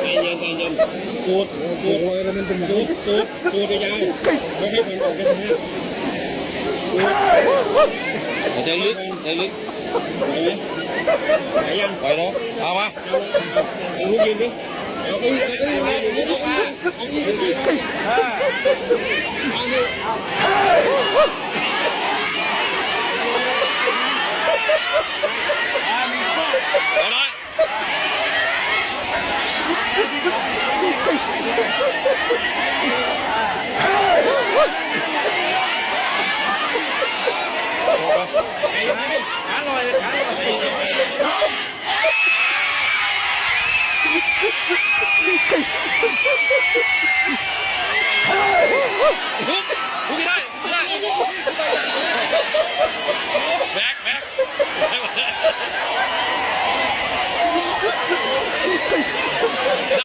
ໃຈເຢັນ ໃຈເຢັນ ສູດ ສູດ ສູດ ສູດ ສູດຍາວໆ ບໍ່ໃຫ້ຄວັນອອກໄປທາງນັ້ນ ສູດ ໃຈເຢັນ ໃຈເຢັນ ໄຫວໄໝ? ໄຫວຍັງ? ໄຫວເນາະ ເອົາມາ ເອົາ ເອົາ ເອົາລູກຢືນດິ ເອົາອີກ ເອົາອີກ ເອົາອີກ ເອົາອີກ ເອົາອີກ ເອົາອີກ ເອົາອີກ ເອົາອີກ ເອົາໜ້ອຍ.